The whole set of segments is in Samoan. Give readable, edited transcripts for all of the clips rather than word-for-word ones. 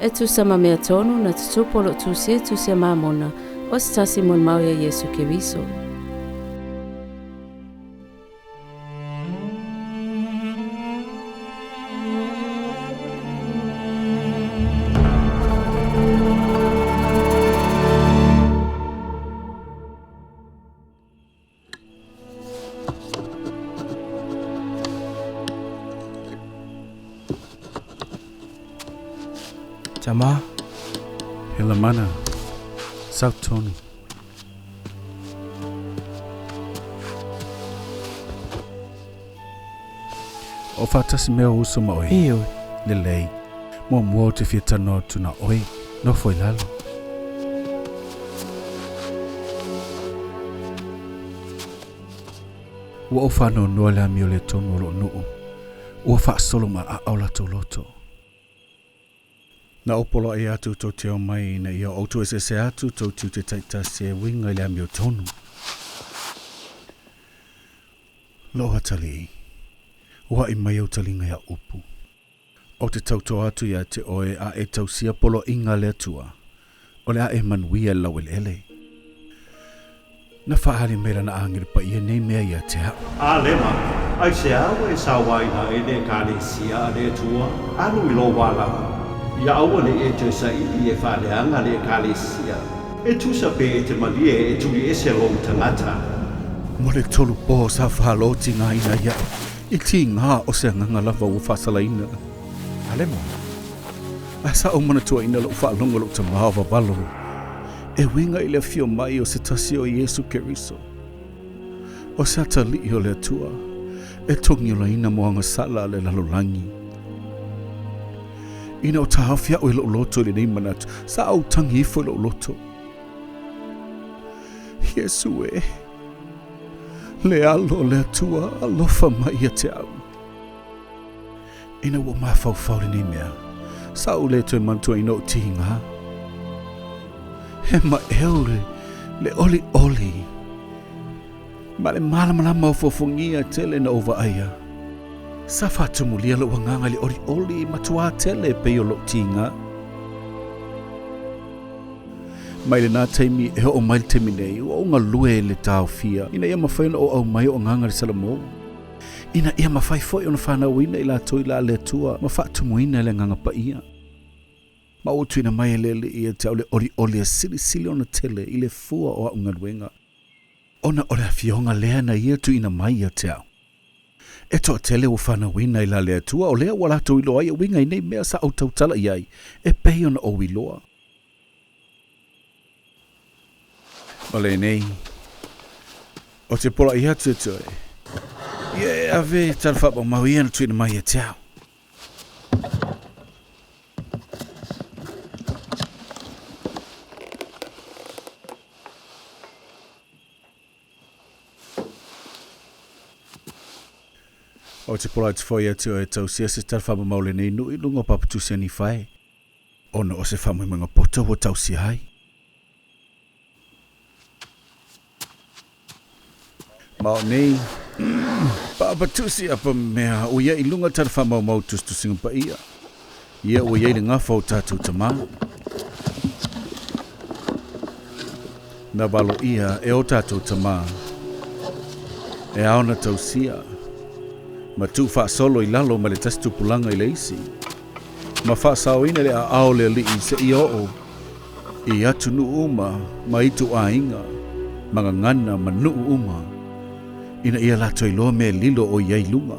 E tusa ma mea tonu na tutupu o lo o tusia i Tusi a Mamona, o se tasi molimau ia Iesu Keriso. Tama. Helamana. Sau tonu. O faatasi mea o uso ma oe. Ioe. Lelei. Muamua ou te fia talanoa atu na oe. Nofo i lalo. Ua ou faanoanoa i le amio le tonu o lou nuu. Ua faasolo ma aao latou loto. Na ou poloai atu tou te omai ina ia ou tuueseese atu tou tiute taitasi e uiga i le amiotonu. Lou atalii, ua aʻi mai ou taliga iā upu. Ou te tautoa atu ia te oe a e tausia poloaiga a le Atua, o le a e manuia i le laueleele. Na faaali mai lana agelu paia nei mea ia te a'u. Alema, aisea ua e sauaina ai le Ekalesia a le Atua? Alu i lou ala, ia aua ne i e toe saili e faaleaga le Ekalesia. E tusa pe e te malie e tuli ese lou tagata. Mo le tolu po sa fahalotigaina iaʻu i tiga o se agaga lava ua faasalaina. Alema. Ae sa ou manatuaina lou faalogo i lou tama o vavalo e uiga i le afio mai o se tasi o Iesu Keriso, o se atalii o le Atua e togiolaina mo agasala a le lalolagi. Ina o taofi a'u e lo'u loto i lenei manatu, sa ou tagi ifo i lo'u loto. Iesu e, le Alo o le Atua, alofa mai ia te au. Ina ua mafaufau lenei mea, sa ou le toe manatuaina o'u tiga. He maʻeu le, le ʻoliʻoli ma le malamalama o fofogia tele na ou vaaia. Sa faatumulia lou agaga i le ʻoliʻoli matuā tele e pei o lou tiga. Mai lenā taimi e oo mai le taimi nei, ua ou galue i le taofia ina ia mafai ona ou aumai o'u agaga i le salamou, ina ia mafai foi ona fanauina i latou i la le Atua ma faatumuina i le Agaga Paia. Ma ua tuuina mai e le Alii ia te au le ʻoliʻoli e silisili ona tele i le fua o aʻu galuega, ona o le afioga lea na ia tuuina mai ia te au. E toatele ua fanauina i la le Atua, o lea ua latou iloa ai e uiga i nei mea sa ou tautala i ai, e pei ona ou iloa. Ma lenei, ou te polaʻi atu e toe, ia e ave i tala faamaumau ia na tuuina mai ia te au. Ou te polaʻi atu foi ia te oe e tausia se tala faamaumau lenei nuu i luga o Papatusi a Nifae, ona o se faamoemoega poto ua tausia ai. Ma o nei Papatusi a pa mea ua ia i luga tala faamaumau tusitusiga paia, ia ua i ai le gafa o tatou tama. Na walo ia e o tatou tama, e ao na tausia, ma tuu faasolo i lalo mai le tasi tupulaga i le isi, ma faasaoina le aao o le Alii seia oo i atunuu uma ma ituaiga ma gagana ma nuu uma, ina ia latou iloa mea lilo o i ai luga.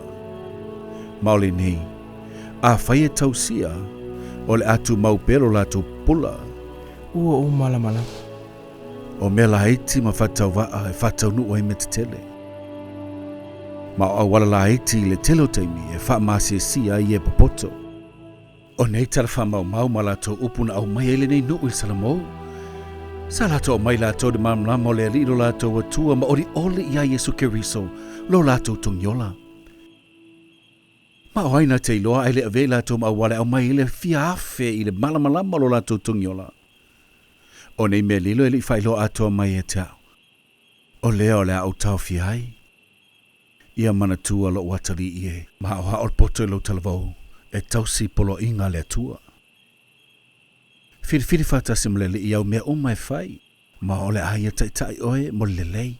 Ma o lenei, afai e tausia, o le a tumau pea lo latou pula. Ua ou malamalama. O mea laiti ma faatauvaa e faataunuu ai mea tetele. Ma o auala laiti i le tele o taimi e faamaasiasia ai e popoto. O nei tala faamaumau ma latou upu na aumai ai lenei nuu i le Salamou. Sa latou aumai latou i le malamalama o le Alii lo latou Atua ma olioli iā Iesu Keriso lo latou togiola. Ma o ai na te iloa ae le avea i latou ma auala e aumai ai le fia afe i le malamalama o lo latou togiola. O nei mea lilo e le i faailoa atoa mai ia te au, o lea o le a ou taofia ai. Ia manatua lou atalii e mahaohao le poto i lou talavou e tausi poloaiga a le Atua. Filifili faatasi ma le Alii i au mea uma e fai, ma o le a Ia taitai oe mo le lelei.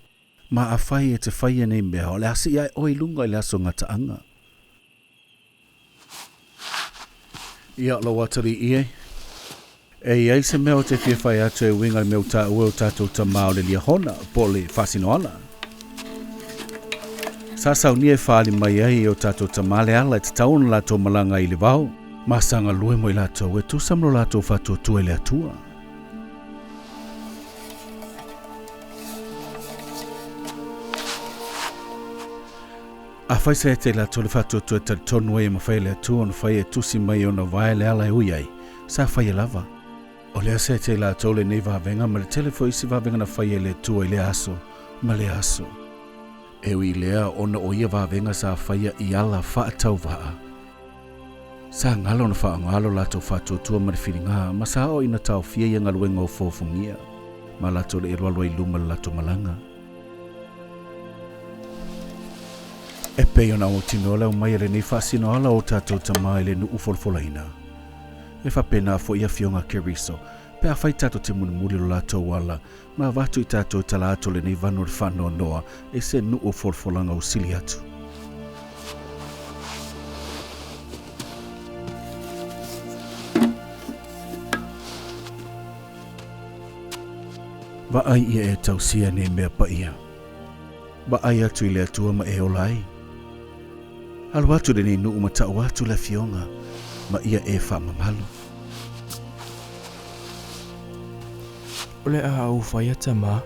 Ma afai e te faia nei mea, o le a sii ae oe i luga i le aso gataaga. Ia, lou atalii e, e i ai se mea ou te fia fai atu e uiga i le mea ua taua e o tatou tamā o le Liahona, po o le Faasinoala. Sa saunia e faaali mai ai e o tatou tamā le ala e tatau ona latou malaga ai i le vao, ma sa galue mo i latou e tusa ma lo latou faatuatua i le Atua. Afai sa ia te i latou le faatuatua e talitonu ai e mafai e le Atua ona fai e tusi mai e ona vae le ala e ui ai, sa faia lava. O lea sa ia te i latou lenei vavega ma le tele foi o isi vavega na faia e le Atua i lea aso ma lea aso. E ui i lea ona o ia vavega sa faia i ala faatauvaa, sa galo ona faaaoga lo latou faatuatua ma le filiga ma sa oo ina taofia ia galuega ofoofogia ma latou le alualu ai i luma i le latou malaga. E pei ona autinoa le aumai a lenei faasinoala o tatou tamā i le nuu folafolaina. E faapena foi afioga a Keriso, pe afai tatou te mulimuli lo latou ala, ma avatu i tatou i tala atu o lenei vanu o le faanoanoa i se nuu o folafolaga ua sili atu. Vaai ia e tausia nei mea paia. Vaai atu i le Atua ma e ola ai. Alu atu lenei nuu ma tau atu le afioga ma ia e faamamalu. O le a ou faia tamā.